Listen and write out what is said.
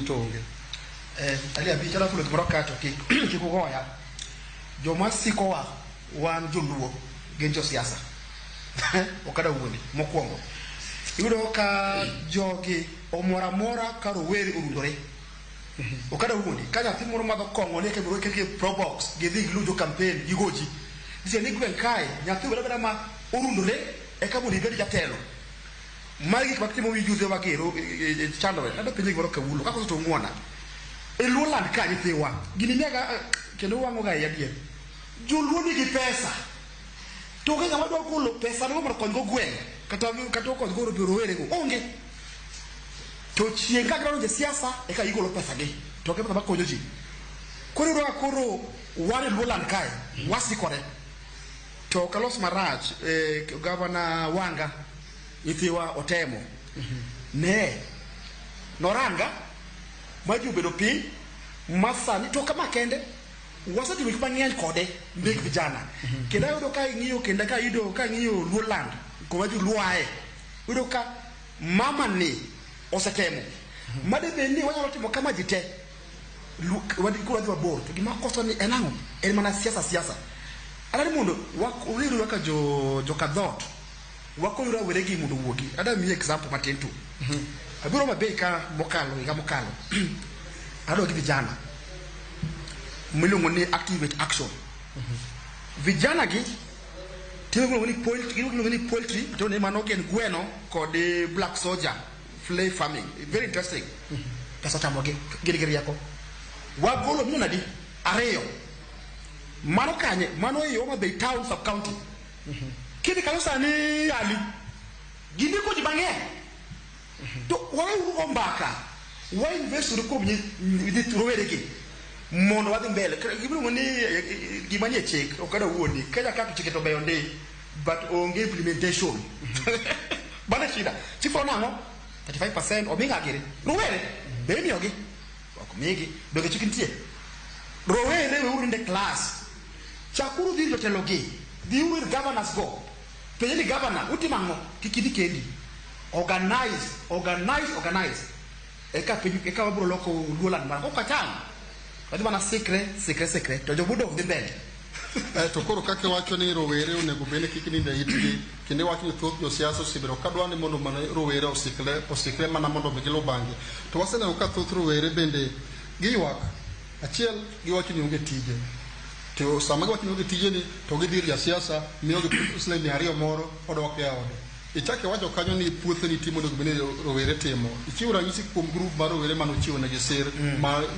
to onge. Ali abich adwa fulo gimoro ka to kik kik ugoya. Joma sikowa wan joluo gin josiasa. Ok adwa wuondi mokwongo. Iyudo ka jogi omor amora ka rowere orundore. Ok adwa wuondi. Ka nyathi moro madho kong'o ni eka ibiro ketgi e probox gidhi giluw jo campaign gigo ji. Nitie ni gweng' kae nyathi obed abeda ma orundore eka mondo ibed jatelo. Magi gik matimo wi juze wa gero chandore. Adwa penje gimoro kawuono kakoso to ung'wona. E Luo land ka nyithiwa gini miyaga kendo wang'o ga iya adier. Joluo nigi pesa. To onge ng'ama dwa golo pesa no mondo okony go gweng' kata okony go rowere go. Onge. To chieng' ka gidwa donjo e siasa eka gigolo pesa gi. To ok e pesa makonyo ji. Koro iyudo ka koro wan e Luo land kae wasikore. To ok alos marach, Gavana Wanga nyithiwa otemo. Ne noranga ma ji obedo piny ma sani to kama kende wasetimo gik mang'eny kode mek vijana. Kendo ayudo ka ing'iyo kendo ka ayudo ka ang'iyo Luo land kuma joluo aye iyudo ka mama ni osetemo. Made bed ni wanyalo timo kama ji te wadhi koro wadhi mabor to gima koso ni en ang'o? En mana siasa siasa. Adwaro ni mondo wariwre kaka jo joka dhoot wakony rawere gi mondo owuogi. Adwa miyi example matin tu. Abiro Homa Bay ka mokalo higa mokalo. Adwa gi vijana miluongo ni Activate Action. Vijana gi timo gimiluongo ni poultry, giluongo ni poultry to ni mano gin gweno kod black soldier flay farming. Very interesting. Pesa otamogi, gin gi rieko. Wagolo milion adi? Ariyo. Mano kanye? Mano ei Homa Bay town sub county. Kidhi kanyo sani Ali, gindiko ji mang'eny. To waweuru go mbaka, wa invest uru kuom rowere gi mondo wadhi mbele. Gimiluongo ni gima nie chik, ok adwa wuondi. Kenya ka to chike to beyo ndi, but onge implementation. Mano e shida. Chik wacho nang'o? 35% omi ng'a gini? Rowere. Be imiyogi? Ok migi. Donge chik nitie? Rowere weuru nindo e klas. Chakuru dhi ir jotelo gi. Dhiuru ir governors go. Penje ni governor, utimo ang'o? Kik idhi kendi. Organize, organize, organize. Eka piny, eka wabiro loko Luo land mar. Kok wacham, wadhi mana sikre, sikre, sikre. To jomodong' dhi mbele. To koro kaka iwacho ni rowere onego bed ni kik nind e itgi, kendo iwacho ni thoth josiasa osebedo ka dwa ni mondo mana rowere osikre, osikre mana mondo mi giluw bang'gi. To waseneno ka thoth rowere bende giywak. Achiel, giwacho ni onge tije. To sama giwacho ni onge tije ni, to gidhi ir jasiasa, miyogi siling 200 moro, odok e ode. Ichako iwacho kanyo ni puothe nitie monego bed ni rowere timo. Ichiwo ranyisi kuom grup mar rowere mane ochiwo negi sir ma